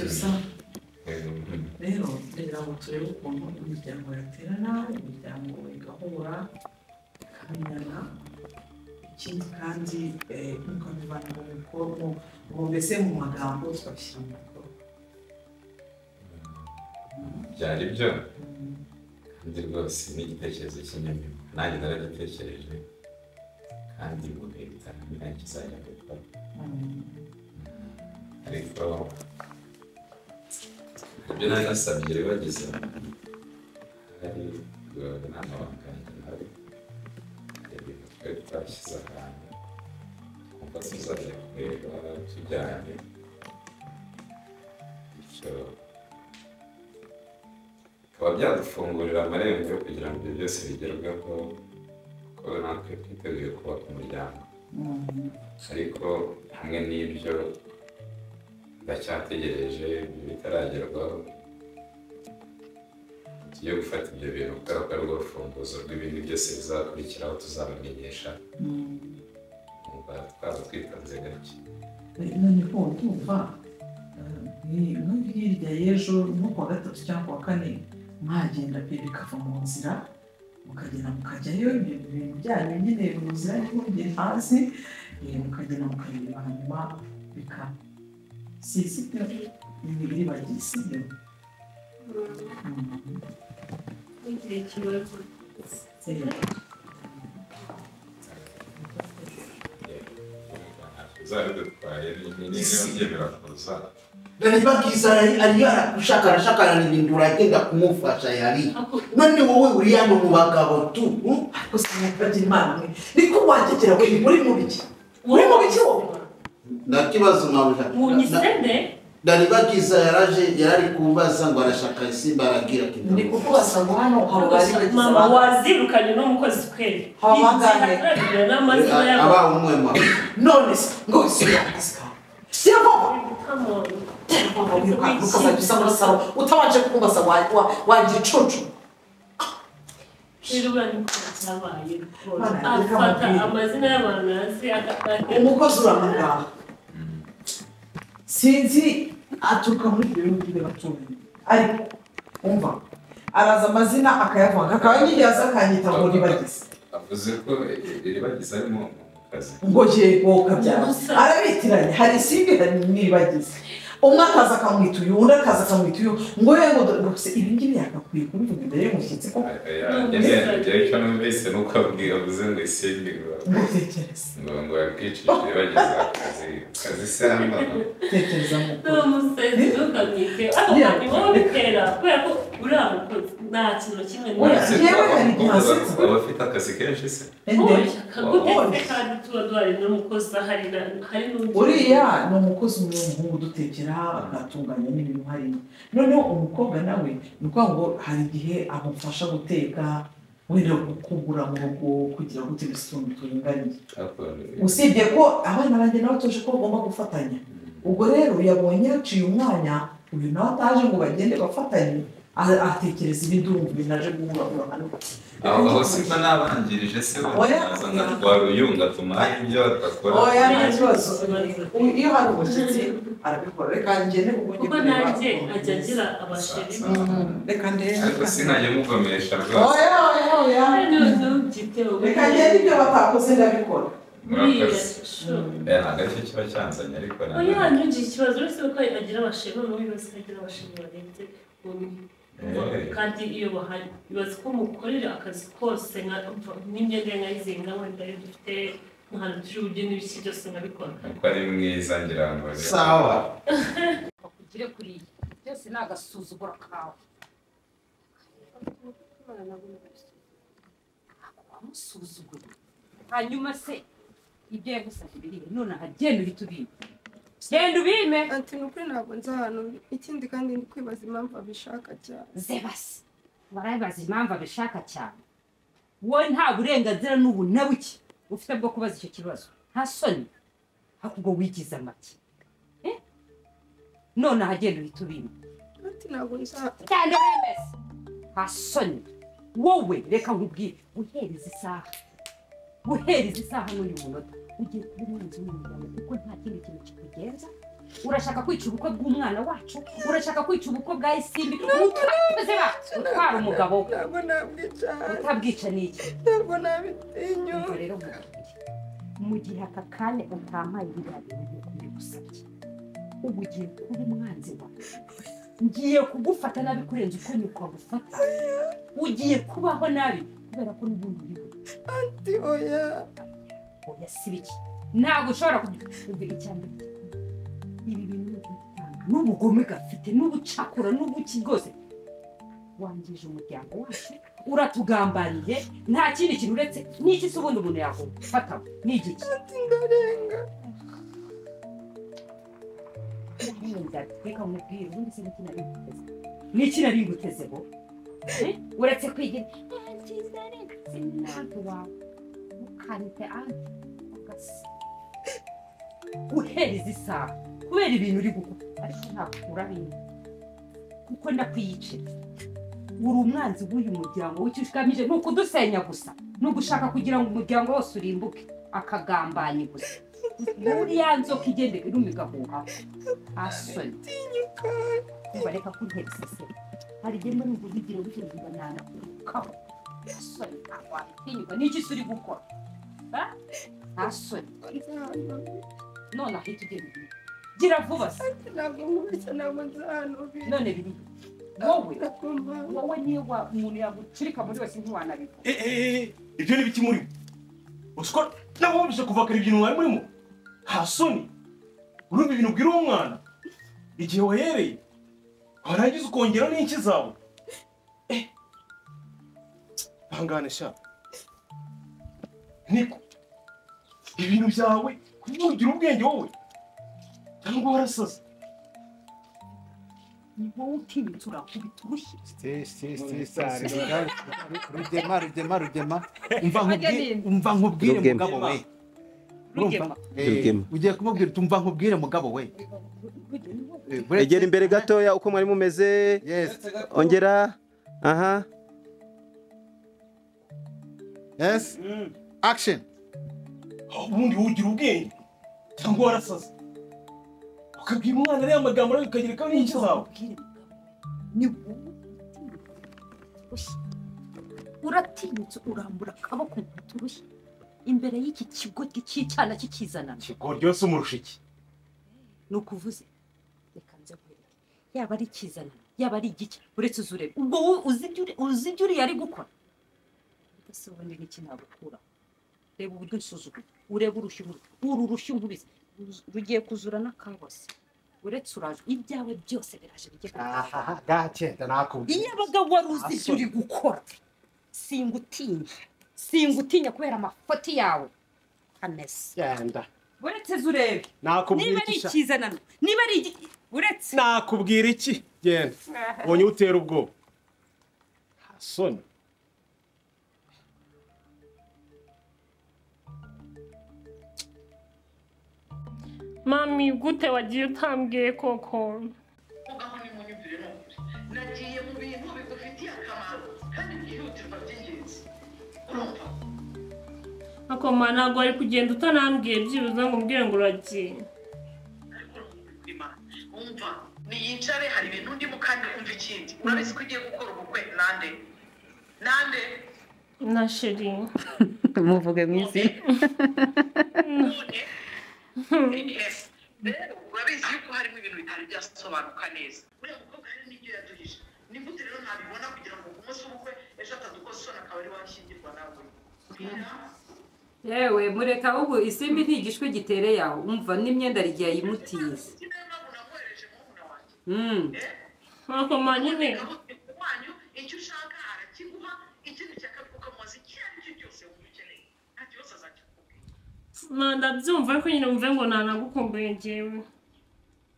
Cyusa rero kugira ngo turebe ukuntu imiryango yaterana, imiryango igahura ikamenyana. Ikindi kandi mukabibana mu bikorwa, mbese mu magambo tukabishyira mu bikorwa. Byari byo kandi rwose ni igitekerezo cy'inyamibwa, nanjye naragitekereje kandi mu bihe bitandukanye kizajya gukora, ariko ibyo nari nasabye bageze hari n'amabanga yanjye nawe ibintu twari twashyize ahantu twumva tuzajya kureba tujyanye, bityo bikaba byadufungurira amarembo yo kugira ngo ibyo byose bigerweho, kuko natwe twiteguye kubaka umuryango. Ariko hamwe n'ibyo ndacyategereje bitaragerwaho, tugiye gufata ibyo bintu kubera ko ari rwo rufunguzo rw'ibindi byose bizakurikiraho tuzabamenyesha. Twaba twitonze gake. Noneho ndumva hirya y'ejo nko kuwa gatatu cyangwa kuwa kane mwagenda pe bikava mu nzira, mukagenda mukajyayo ibyo bintu byanyu nyine mu nzira ntibongere hasi, mukagenda mukabireba hanyuma bikaba si sibyo imibiri bagiye sibyo. Nanibakiza ari yarakushaka arashakana n'ibintu uragenda kumufasha yari none wowe uri hano mu bagabo tu. Ariko sinyabagira Imana mwe niko wagegera we uri mu biki uri mu biki wowe nta kibazo mwabuja. Nanibakiza yaraje yarari kumbaza ngo arashaka isimba aragira kintu. Ndi kukubaza ngo hano habo bari bagize mama wazirukanye n'umukozi kweli. Aba umwe mama. None se ngo siyakaska. Siyabo. Ukazajya muri salo utabanje kumbaza wagira icucu. Afata amazina y'abantu azi umukozi uramugaba. Sinzi aturuka muri ibyo bihugu by'abaturanyi, ariko umva araza amazina akayavanga akaba nyigiye akanyita ngo Ribagize. Avuze ko Ribagize ari mu kazi ngo yego kabyara arabitiranye, hari Isimbi hari n'Iribagize, umwe akaza akamwita uyu undi akaza akamwita uyu ngo yego gusa ibi ngibi yagakwiye kubivuga imbere y'umushyitsi ko icyo numvise nuko avuze ngo Isimbi ngo tekereza ngo yabwicishije Ribagize akazi kazi se hano tekereza mu umusenzi ntukamwite ariko ni wowe bitera kubera ko uriya mukozi nta kintu kimwe yewe hari igihe asetsa aba afite akazi kenshi se gute kandi tuba duhari n'umukozi hari n'undi. Uriya ni umukozi umwe w'umuhungu udutekera agatunganya n'ibintu harimo, noneho umukobwa nawe ni ukuvuga ngo hari igihe amufasha guteka wenda gukubura mu rugo kugira ngo utebe utuntu turinganiye, usibye ko abana banjye nabo tuje ko bagomba gufatanya. Ubwo rero yabonye yaciye umwanya uyu nawe ataje ngo bagende bafatanye, atekereza ibindi urumva ibintu aje guhurahura hano. Aho simba nabangirije se baza ngatwara uyu ngatuma hari ibyo batakora. Oya nta kibazo, iyo hari umushyitsi arabikora. Reka ngende kuko nanjye ajya agira abasheri. Reka ndebe ariko sinajya mugomesha rwose. Oya oya oya reka ngende ibyo batakoze ndabikora. Ntabwo aricyo kiba cyanzanye ariko oya ntugire ikibazo uretse ko agira abasheri noneho ibibazo agira abasheri barenze umwe kandi iyo bahari ibaze ko mukorera akazi kose n'imyenda nkayizinga wenda iyo dufite nk'ahantu turi bujye n'ibiki byose nkabikora. Kuko ari mwiza ngira ngo sawa bakugire kuriya byose ni agasuzuguro kawe. Wamusuzuguye hanyuma se ibyo yagusabye birihe none aha genda uhite ubime genda ubime. Ati ni ukuri ntabwo nzi ahantu, ikindi kandi ndi kwibaza impamvu abishaka cyane. Zebase barabibaza impamvu abishaka cyane, wowe nta burenganzira n'ubu na buke ufite bwo kubaza icyo kibazo, nta soni ahubwo wigize amake. None aha genda uhite ubime. Ati ntabwo nzi cyane wemeze nta soni wowe. Reka nkubwire guhereza isaha n'uyu munota ugiye kuba umwanzi w'umuryango kuko nta kindi kintu kikugenza Urashaka kwica ubukwe bw'umwana wacu, urashaka kwica ubukwe bwa Isimbi, utwara umugabo. Ntabwo nabwica. Utabwica n'iki? Ntabwo nabitinyuka. Rero mu gihe aka kanya utampaye biriya bintu nk'uko mbigusabye, ubu ugiye kuba umwanzi wawe. Ngiye kugufata nabi kurenza uko nyoko agufata. Ugiye kubaho nabi kubera ko n'ubundi uriho. Anti oya. Oya si biki. Ntabwo ushobora kugira icyambere. Ibi bintu n'ubugome gafite n'ubucakura n'ubuki bwose. Wangije umuryango wacu, uratugambaniye, nta kindi kintu uretse n'iki se ubundi umuntu yagufata ni igiki? Anti ndarenga. Reka nkubwire ubundi se n'iki nari nguteze? N'iki nari ngutezeho? Uretse kwigira anti ndarenga sinanti wawe ukante anti ugasa guhereza isaha kubera ibintu uri gukora, ariko ntabwo urabizi kuko ndakwiyicira. Uri umwanzi w'uyu muryango, w'icyo ugamije ni ukudusenya gusa, ni ugushaka kugira ngo umuryango wose urimbuke, akagambanyi gusa. Buriya nzoka igenda iruma igahuha. Asoni bareka kuntera iseseme. Hari igihe mba numva ubigira ubigenda nanakurukaho. Asoni ntabwo wabitinyuka, n'iki se uri gukora? Asoni none ahita ugenda gira vuba se. Ntabwo nkubeshya, ntabwo nzi ahantu biri. None biri wowe, wowe niyo umuntu yagucurika muri wese ntiwanabikora. Ibyo ni biki murimo? Usiko nabo bumvise kuva kare ibintu mwari murimo? Nta soni. Urumva ibintu ubwira uwo mwana igihe wahereye warangiza ukongera n'inki zawe. Ihangane sha. Niko ibintu byawe kugira ubwenge wowe cyangwa warasaze. Ni wowe utinyutse urakubita urushyi. Rugema, Rugema, Rugema. Umva nkubwire mugabo we. Rugema. Ugiye kumubwira uti umva nkubwire mugabo we. Egera imbere gatoya uko mwari mumeze. Ongera. Aha. Yes. Action. Ubundi ugira ubwenge cyangwa warasaze. Ukabwira umwana ariya magambo nawe ukagerekaho n'inki zawe. Ni wowe uratinyutse urambura akaboko urushyi imbere y'iki kigo cy'icyana kikizana. Kigo ryose umurusha iki? Ni ukuvuze reka nze nkwereke, yaba ari ikizana yaba ari igiki, uretse uzurebe ubwo uzi ibyo uriya ari gukora. Ese ubundi n'iki nagukura? Reba uburyo nsuzugura, urebe urushyi uru rushyi nkubise rugiye kuzura n'akabose. Uretse uraje ibyawe byose biraje bijye. Aha gake nakubwiye. Iyo abagabo wari uzi ibyo uri gukora, singutinya, singutinya kubera amafoti yawe ameze. Genda. Uretse zurebe. Nakubwira niba ari ikizanano, niba ari igiki, uretse nakubwira iki? Genda. Ubonye utera ubwoba. Soni. Mami, gute wagiye utambwiye koko? Ugaho ni munyumvire n'ukuri. Nagiye mu bintu bigufitiye akamaro kandi byihutirwa by'ingenzi. Urumva? Akoma ntabwo wari kugenda utanambwiye byibuze ngo umbwire ngo uragiye. Umva, niyicare hari ibintu ndimo kandi umva ikindi. Urabizi ko ugiye gukora ubukwe nande? Nande? Na sheri. Muvuge mwisi. Rero urabizi yuko harimo ibintu bitari byasobanuka neza. Uriya mukobwa hari n'ibyo yaduhishe. Ni gute rero ntabibona kugira ngo umunsi w'ubukwe ejo atadukosora akaba ari washyingirwa nawe. Yewe mureka ahubwo Isimbi ntigishwe gitereye aho, umva n'imyenda rigiye yimutiye. Akoma nyine. Icyo ushaka arakiguha, ikindi cyakamukamubaza icyo ari cyo cyose wumva ukeneye. Nta kibazo azakikubwira. Ndabyumva ariko nyine wumve ngo nanagukumbuye njyewe.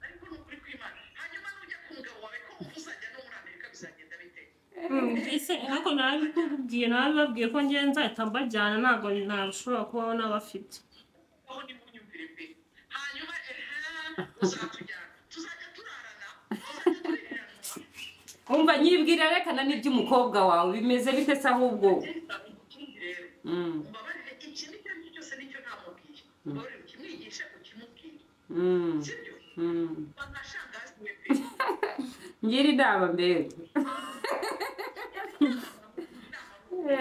Ariko ni ukuri kw'Imana. Hanyuma nujya ku mugabo wawe ko uzajya no muri Amerika bizagenda bite? Ese ariko narabikubwiye, narabibabwiye ko njyewe nzahita mbajyana, ntabwo nashobora kubaho n'abafite. Aho ni munyumvire pe. Hanyuma uzatujyana. Tuzajya turarana, tuzajya turirirana. Umva nyibwira rekana n'iby'umukobwa wawe bimeze bite se ahubwo? Mbabarire ikintu icyo ari cyo cyose nicyo ntamubwiye. Mbabarire ukimwigishe ukimubwire. Sibyo? Ngira inama mbega.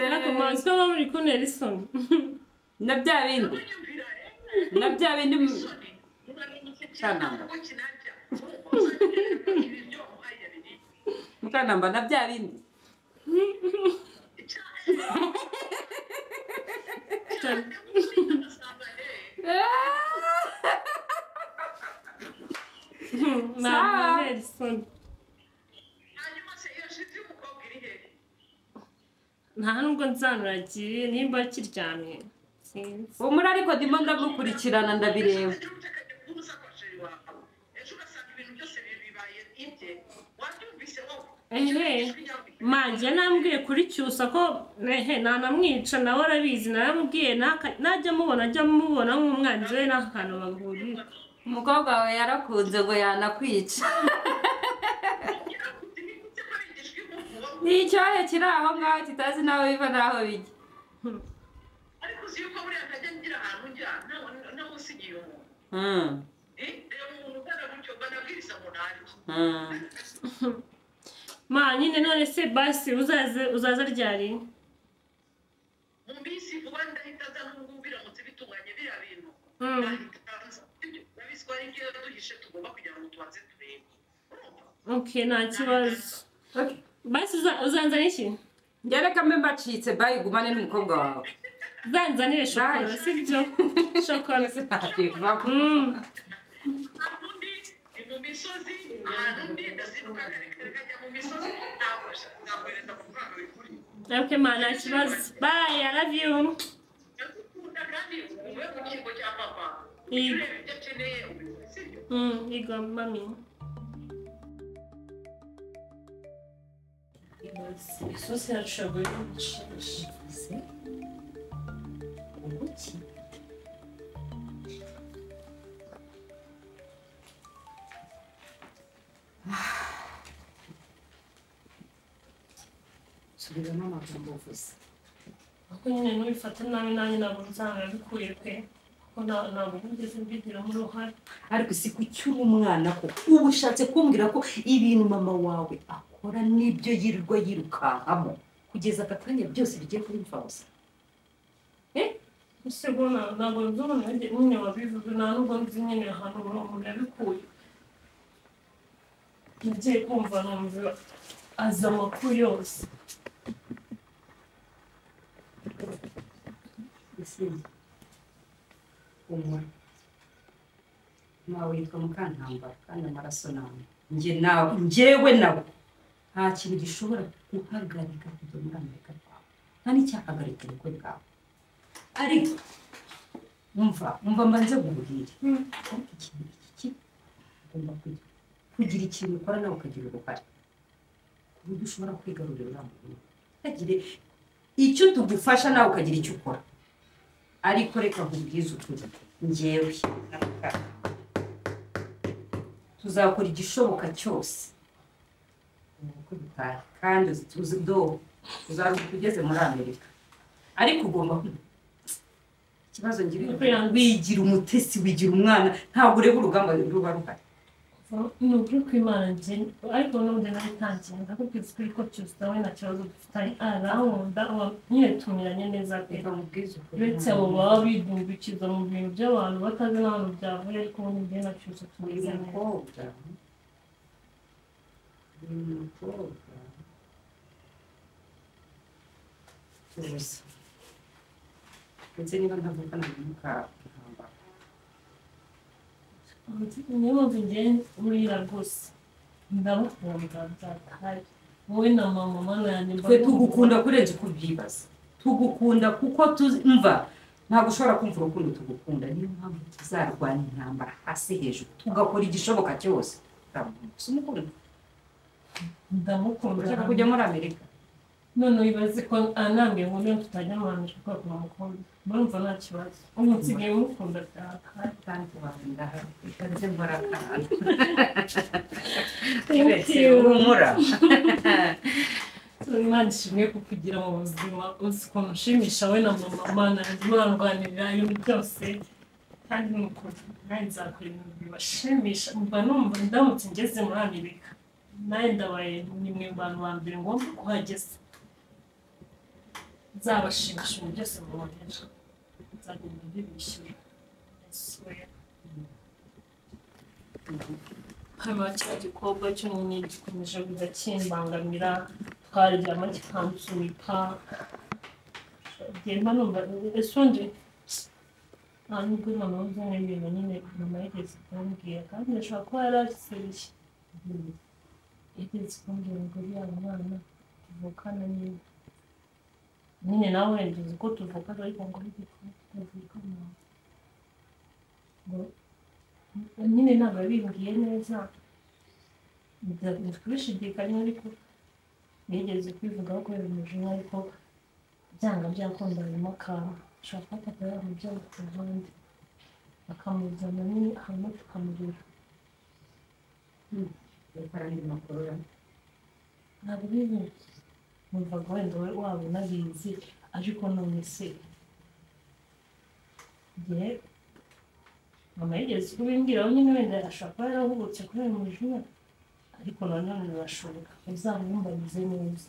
Ariko manzi ko muri kuntera isoni. Na bya bindi. Na bya bindi Mukanamba. Mukanamba na bya bindi. Nta nubwo nzanuragiye nimba kiryamye sinzi. Umuri ariko ndimo ndamukurikirana ndabireba. Ehe manje nambwiye kuri Cyusa ko ehe nanamwica nawe arabizi naramubwiye najya mubona ajya mubona nk'umwanzi we n'akantu bahurira. Umukobwa wawe yarakunze ngo yanakwica. Ni icyohe kiri aho ngaho kitazi n'aho biva n'aho bijya. Ariko uzi yuko buriya ntajya ngira ahantu njya namusigiye umuntu. Reba umuntu ugana gutyo banabwiriza ngo ntarye. Ma nyine none se basi uzaza ryari? Mu minsi vuba ndahita nza n'ubwo biramutse bitunganye biriya bintu. Nahita nza. Urabizi ko hari ibyo duhishe tugomba kugira ngo tubanze turebe. Okay, nta kibazo. Basi uzanzanira iki? Njye reka mbe mbacitse bayi gumane n'umukobwa wawe. Zanzanire shokora sibyo? Shokora sinabivamo. Mu misozi ahantu ndi ndazinduka kare kare nkajya mu misozi ntabwo nzakohereza amafaranga bikuri. Okay ma nta kibazo. Bye, I love you. Ndagukunda kandi ube ku kigo cya papa. Ujye ureba ibyo akeneye ubikore sibyo? Yego mami. Isosi yacu yaguye n'umushishi. Ubuki. Subiramo amagambo uvuze. Ariko nyine ntubifate nabi nanjye ntabwo nzabikuye pe. Kuko ntabwo nigeze mbigiramo uruhare. Ariko si kuki uri umwana ko uba ushatse kumbwira ko ibintu mama wawe akora n'ibyo yirirwa yirukankamo kugeza aka kanya byose bigiye kuri mfabusa. Ese ntabwo nzi umuntu nyine wabivuze nta nubwo nzi nyine ahantu umuntu yabikuye. Nagiye kumva numva azi amakuru yose. Humura nawe witwa Mukantambara kandi amaraso nawe njye nawe njyewe nawe nta kintu gishobora guhagarika kujya muri Amerika kwawe nta n'icyahagarika ubukwe bwawe. Ariko umva mbanze nkubwire ariko ikintu iki ugomba kugira ikintu ukora nawe ukagira uruhare ku buryo ushobora kwigarurira uriya muntu ntagire icyo tugufasha nawe ukagira icyo ukora. Ariko reka nkubwize ukuri njyewe tuzakora igishoboka cyose ubukwe butahe kandi uzaruhuka ugeze muri Amerika. Ariko ugomba ikibazo ngira wigira umutesi wigira umwana ntabwo ureba urugamba ruba ruhari. Ni ukuri kw'Imana njye ariko n'ubundi nabitangiye ndakubwiza ukuri ko Cyusa we nta kibazo dufitanye arankunda nyine tumeranye neza pe. Uretse abo baba bidumbikiza mu bintu by'abantu batazi n'ahantu byavuye ariko ubundi njye na Cyusa tumeze neza. Uyu mukobwa tuza ndetse niba ntavukana na Mukantambara niyo mpamvu njye buriya rwose ndabukunda byatari wowe na mama mana yanjye twe tugukunda kurenza uko ubyibaza. Tugukunda kuko mva ntabwo ushobora kumva urukundo tugukunda niyo mpamvu tuzarwana intambara hasi hejuru tugakora igishoboka cyose. Ndamukunda ndamukunda ushaka kujya muri Amerika none wibaze ko anambwiye ngo niyo tutajya muri Amerika kubera ko mukunda murumva nta kibazo ubu nsigaye mukunda byakari kandi ndahari nze nkora akantu. Thank you. Humura. Imana ishimwe kukugira mu buzima uzi ukuntu ushimisha we na mama mana yanjye murarwanirira ibintu byose kandi ni ukuri. Nanjye nzakora ibintu bibashimisha. Mba numva ndamutse ngeze muri Amerika, nanjye ndabaye nimwe mu bantu ba mbere ngomba kuhageza. Nzabashimisha ibintu byose mubonera, nzagenda mbibishyura. I swear. Hanyuma cya gikobwa cyo nyine gikomeje kujya kimbangamira, twaryama kikansunika, ngenda numva ese undi nta nubwo noneho nzi ibintu nyine mama yigeze kumbwira, kandi ashobora kuba yari aseriye. Yigeze kumbwira ngo uriya mwana tuvukana nyine nyine nawe wenda uzi ko tuvukana, ariko ngo tutavukana, ngo nyine ntabwo yabimbwiye neza, kubishidikanya, ariko yigeze kwivugaho kubera umujinya, ariko byanga byakunda harimo akantu ashobora kuba papa yamubyara ku ruhande akamuzana nyine hanyuma tukamurera. Ntabwo bibi, numvaga wenda waba unabizi, ariko none se igihe mama yigeze kubimbwiraho nyine wenda ashobora kuba yarahubutse kubera umujinya, ariko nanone birashoboka uzamwumbarize neza.